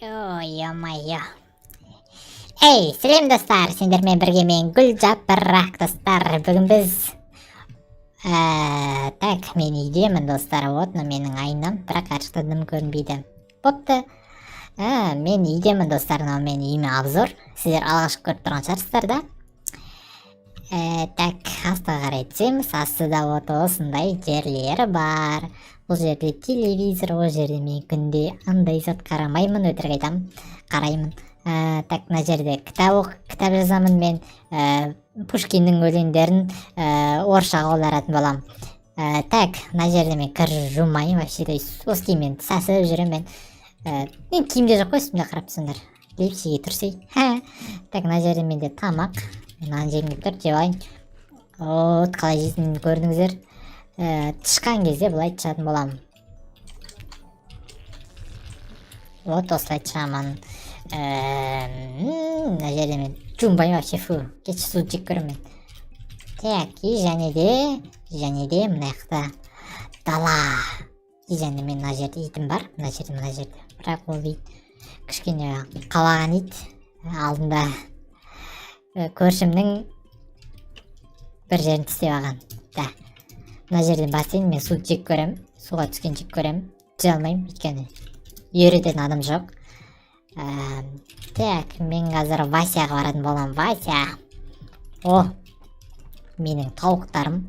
Ой, ё-моё. Эй, сәлем, достар! Сендермен бірге мен, Гүлжапырақ, достар. Бүгін біз так, мен үйдемін, достар. Вот, мына менің айнам, бірақ ар жақта дым көрінбейді. Бопты. Мен үйдемін, достар. Мынау менің үйіме обзор. Сіздер алғашқы көріп тұрған шығарсыздар да. Так, астыға қарай түсеміз. Астыда вот осындай жерлер бар. Бұл жерде телевизор, ол жерде мен күнде андай зат қарамаймын, өтірік айтамын. Қараймын. Так, мына жерде кітап оқып, кітап жазамын мен. Пушкиннің өлеңдерін орысшаға аударатын боламын. Так, мына жерде мен кір жумаймын вообще, то есть осы киіммен сасып жүремін мен. Мен киім де жоқ қой үстімде, қарап тұрсаңдар. Липсиге тұрсай. Так, мына жерде менде тамақ. Нан жегім келіп тұр, жеп алайын. Вот, қалай жейтінімді көрдіңіздер. Тышқан кезде былай тышатын боламын. Вот осылай тышамын. Мына жерде мен жуынбаймын вообще, фу. Кетші, суды жек көремін мен. Так, и және де мына жақта дала. И және мен мына жерде итім бар, мына жерде, мына жерде. Бірақ ол ит кішкене қалаған ит. Алдында көршімнің бір жерін тістеп алған. Да. Мына жерден бассейн, мен суды жек көремін. Суға түскен жек көремін. Жүзе алмаймын, өйткені үйрететін адам жоқ. Так, мен қазір Васяға баратын боламын. Вася. О, менің тауықтарым.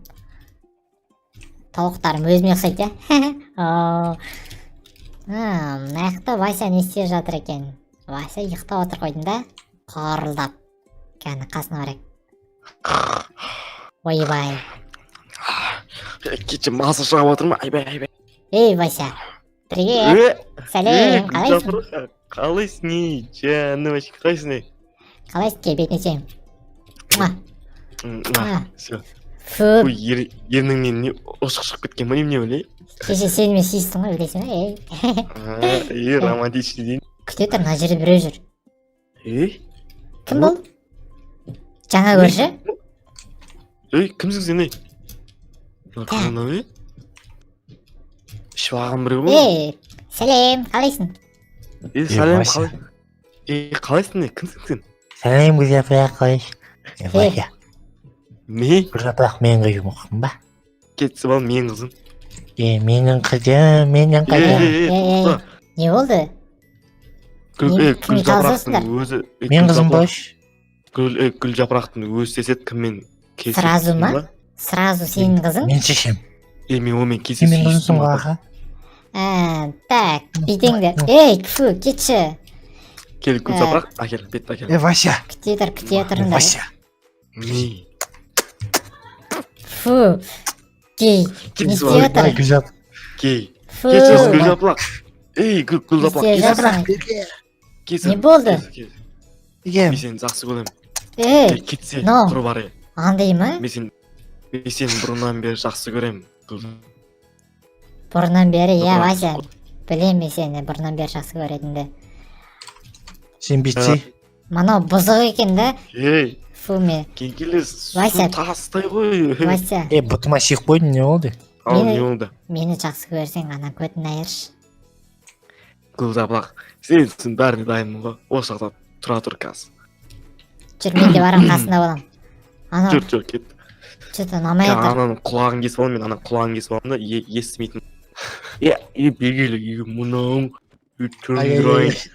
Тауықтарым өзіме ұқсайды, иә? О, мына жақта Вася не істеп жатыр екен? Вася ұйықтап отыр қойдым да, қорылдап. Кәні, қасына барайық. Ойбай. Кеше маса шығып отыр ма? Айбай, айбай. Ей, Вася. Привет. Сәлем, қалайсың? Қалайсың, ей, жаным, вообще қалайсың, ей? Қалайсың, кел, бетіне сүйемін. Муа. Муа, всё. Фу, Ой, ерніңнен не ұршық шығып кеткен ба, немене, білей? Кеше сенімен сүйістің ғой, білесің ба, ей? Ей, романтичный дейін. Күте тұр, мына жерде біреу жүр. Ей, Кім бұл? Жаңа көрші? Ей, кімсің сен, ей? Мына кім мынау, ей? Ішіп алған біреу ғой. Ей, сәлем, қалайсың? Ей, сәлем, Вася. қалай? Ей, қалайсың, ей, кімсің сен? Сәлем, Гүлжапырақ, қалайсың? Е, Вася, Не? Гүлжапырақ менің қызым, ұқтың ба? Кетсі бал, менің қызым. Е, менің қызым, менің Ей, қызым. ей, ей, Ей, ей. тоқта. Не болды? Гүл, Не- ей, кіммен Гүлжапырақтың таласасыңдар? өзі. Ей, Мен қызым Гүлжапырақ- бош. Гүл, ей, Гүлжапырақтың өзі сезеді кіммен кездесетінін Сразу ма? ба? Сразу сенің қызың? Мен шешем. Ей, мен онымен кездесіп Сен менің қызымсың сүйістім ғой, ғой. аға. Ә, так, бүйтеңдер. Ей, фу, кетші. Кел, Гүлжапырақ, әкел, бетті әкел. Е, Вася. Күте тұр, күте тұрыңдар. Вася. Не? Фу. Гей, не Кетсі істеп бал, жатыр? Гүлжап. гей. Фу. Кетші, Гүлжапырақ. Ей, Гүлжапырақ, Не істеп кетші, жатырсың? Берге. кетші. Не болды? Кетші, кетші. Еге. Мен сені жақсы көремін. Ей, Ей, кетсе, но. құр бар, ей. Андай ма? Мен сені бұрыннан бері жақсы көремін. Бұрыннан бері, иә, Гүлжапырақ. Вася. Білемін мен сені бұрыннан бері жақсы көретінді. Сен бүйтсе. Мынау бұзық екен да. Ей, Фу, мен. келе, су Вася. тастай ғой. Вася, Е, бұтыма сүйіп қойдым, не болды? Ау, не болды? Мені жақсы көрсең, ана көтін айыршы. Гүлжапырақ, сен үшін бәріне дайынмын ғой. Осы жақта тұра тұр қазір. Жүр, мен де барамын, қасында боламын. Анау, Жүр, жүр, кет. что-то ұнамай жатыр. Ананың құлағын кесіп аламын мен, ананың құлағын кесіп аламын да, естімейтін. Е, е, бергелі, е, мынауың, е, түріңді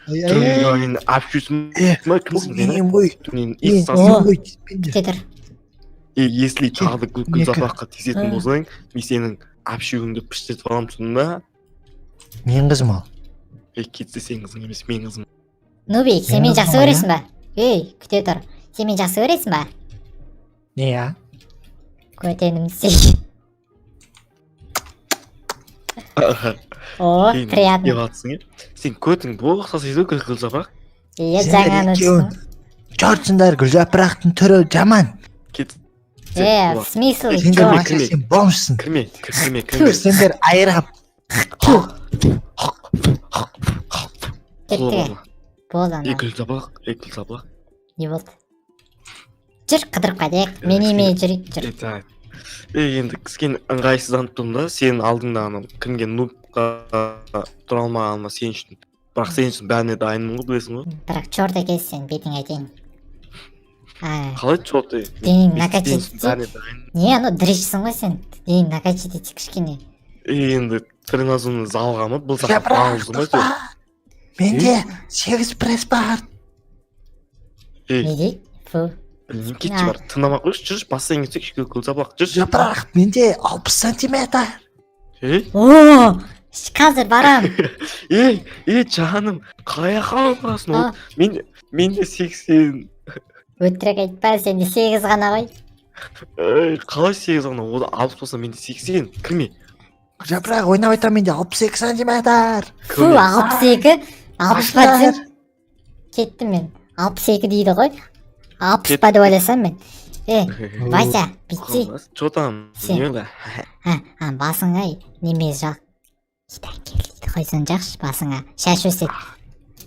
түріңді әпшесің Е, ма, кімсің сен, мен ғой. түріңнен Мен иіс сасып. ғой, тиіспеңдер. Күте тұр. Е, если тағы да Екі. Гүлжапыраққа тиісетін Ә. болсаң, мен сенің әпшегіңді піштетіп аламын сонда. Менің қызым ал. Е, кетсе, сенің қызың емес, менің қызым. Нубик, сен мені Менің жақсы қызым ғой, көресің ба? Ей, күте тұр. Сен мені жақсы көресің ба? Не, а? Көтенімді сүй. О, Ей, приятно. не жатсың, е? Сен көтің боқ сасиды ғой, Гүлжапырақ. Иә, Сендер жаңаны екеуің жұртсыңдар, Гүлжапырақтың түрі жаман. Кет. Е, в смысле, Сендер чё? Кірме, Вася, кірме. сен бомжсың. Кірме, кірме, кірме. Сендер айырап. Кетті. Болды Е, ана. Гүлжапырақ, е, Гүлжапырақ. Не болды? Жүр, қыдырып қайтайық. Мен еме жүрейік, жүр. Е, так. Е, енді кішкене ыңғайсызданып тұрмын да, сенің алдыңда анау кімге нубқа тұра алмағаныма сен үшін. Бірақ сен үшін бәріне дайынмын ғой, білесің ғой. Бірақ черт екенсің сен, бетіңе айтайын. А, Қалай черт, ей? Денең Мен накачать сен үшін етсе- бәріне дайын. Не, анау дрищсің ғой сен. Денең накачать етсе кішкене. Ей, енді тренажерный залға ма бұл жаққа Жапырақ, пауза ма тоқта. Менде 8 пресс бар. Ей, Не дейді? Фу. Білмеймін, кетші, бар, тыңдамай ақ қойшы, жүрші, бассейнге түсейікші, Гүлжапырақ, жүрші. Жапырақ, менде 60 сантиметр. Ей, О, қазір барам. ей, ей, жаным, қай жаққа барасың? А. Мен де 80. Өтірік айтпа, сенде 8 ғана ғой. Ей, қалай 8 ғана? О, 60 болса, менде 80. Кірме. Жапырақ, ойнап айтамын, менде 62 сантиметр. Фу, Кірме. 62. 60 па Ашыңдар. десем, кеттім мен. 62 дейді ғой. 60 Кет. па деп ойласам мен. Е, Вася, бүйтсей. Че там? Сен. Не онда? А, а, басыңа неме жақ. Китай кел дейді ғой, соны жақшы басыңа. Шаш өседі.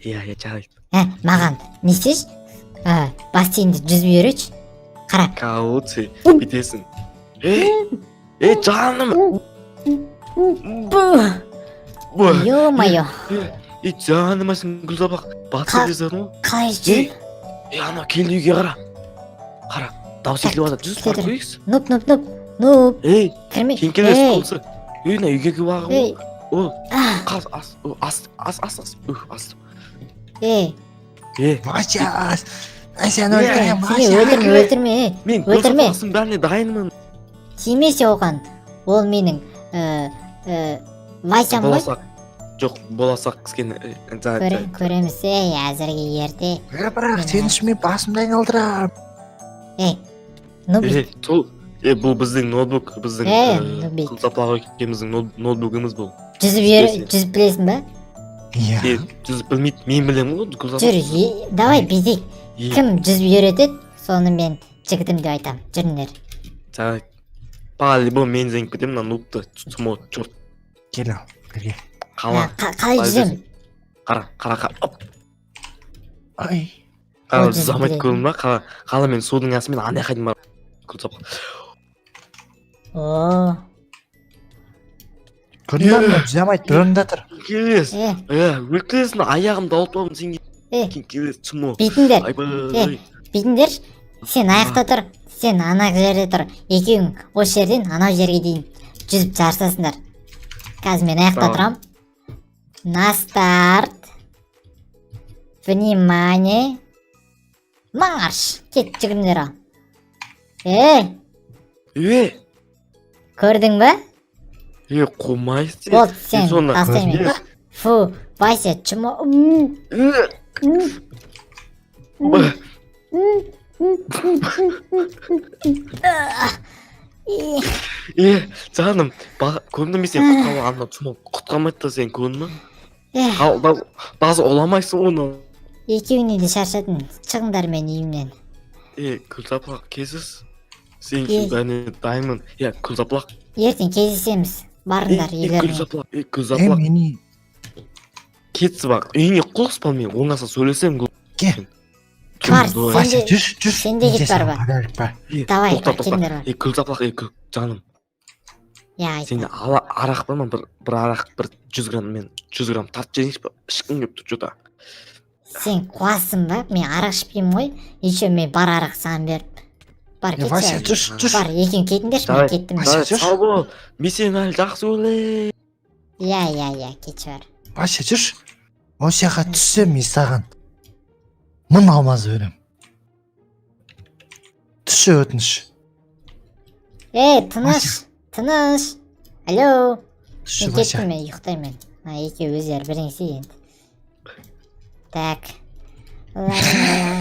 Иә, иә, жарайды. Ә, маған не істеші? Ә, бассейнді жүзіп үйретші. Қара, Кауци, бүйтесің. Ей, ей, жаным. Бу, Бу. ё-моё, Ей, жаным, сен, Гүлжапырақ, батыр десең ғой. Қалай жүзіп? Ей, анау келді, үйге қара. Қара, дауыс естіліп жатыр. Жүз Күте барып тұр. көрейікші. Нуп, нуп, нуп, нуп, Ей, кірме. кеңкелес Ей, болса. Ей, мына үйге келіп алған ғой. ей, О, а, қас, ас, о, ас, ас, ас, ас, ух, ас. ей, Ей, Вася, мен сені өлтіремін, сен Вася. өлтірме, өлтірме, ей, мен Өлтірме. Гүлжапырақтың бәріне дайынмын. Тимесе оған. Ол менің, Васям ғой. Боласақ. Жоқ, боласақ кішкене. Көреміз, ей, әзірге ерте. Жапырақ, сен үшін мен басымды айналдырамын. Ей, нубик, Ей, сол, ей, бұл біздің ноутбук, біздің Ей, нубик. Гүлжапырақ екеуміздің ноутбугіміз бұл. Жүзіп Білесің. Жүзіп білесің ба? Иә. Ей, жүзіп білмейді, мен білемін ғой, Гүлжапырақ. Жүр, давай бүйтейік. Ей, Кім жүзіп үйретеді, соны мен жігітім деп айтамын. Жүріңдер. Жарайды. По-любому мен жеңіп кетемін мына нубты. Чмо, черт. Кел ал, бірге. Қала. Қалай Қалай жүземін? Қара, қара, қара. Оп. Ай. Қара, Ол жүзе жүзіп алмайды, біледі. көрдің ба? Қара, қара, мен судың астымен ана жаққа дейін барып. Гүлжапырақ. О, Көрдің ба, мынау жүзе алмайды, бір орында тұр. Келес. е, Е, өлтіресің, аяғымды ауыртып алдым сен. е, Келес, чмо. бүйтіңдер, Айбай. бүйтіңдер. Сен аяқта тұр, сен ана жерде тұр. Екеуің осы жерден анау жерге дейін жүзіп жарысасыңдар. Қазір мен аяқта Давай. тұрамын. На старт. Внимание. Марш! Кет, жүгіріңдер ал. Ей, Е, көрдің ба? е, қумайсың. Болды, сен соны- тастаймын. Е, Фу, Вася, чмо. Е, Б. Е, жаным, көрдің бе, сен құтқарма, ана чмо құтқармайды да сен, көрдің бе? Е, Даже оламайсың оны. Екеуіне де шаршадым. Шығыңдар мен үйімнен. Е, Гүлжапырақ, кезіз. Сен Е. үшін бәріне дайынмын. Е, Гүлжапырақ. Ертең кездесеміз. Барыңдар Е, үйлеріңе. Гүлжапырақ, е, Е, Гүлжапырақ. мені Кетші, бақ. Үйіңе қоспа, мен оңаша сөйлесемін. Кел. Бар, Вася, сен де- жүрші, жүрші. сен де Менде кет бар саған ба? подарок бар. Е, Давай, тоқта, бар, тоқта. келіңдер, бар. Е, Гүлжапырақ, е, гүл, жаным. Иә, айт. Сенде ала арақ бар ма? Бір арақ, бір 100 грамм, мен 100 грамм тартып жіберейінші ба? Ішкім келіп тұр че-то. Сен қуасың ба? Мен арақ ішпеймін ғой. Еще мен бар арақ саған беріп. Бар, Е, кетші. Вася, жүрші, жүрші. Бар, екеуің кетіңдерші, мен Давай. кеттім. Вася, Давай, жүрші. сау бол. Мен сені әлі жақсы көремін. Иә, иә, иә, кетші, бар. Вася, жүрші. Осы жаққа түссем, мен саған 1000 алмаз беремін. Түсші, өтініш. Ей, тыныш, тыныш. Алло. Түсші, Мен Вася. кеттім, мен ұйықтаймын мен. Мына екеуі өздері біріңсе енді. Так. Ла-ла-ла.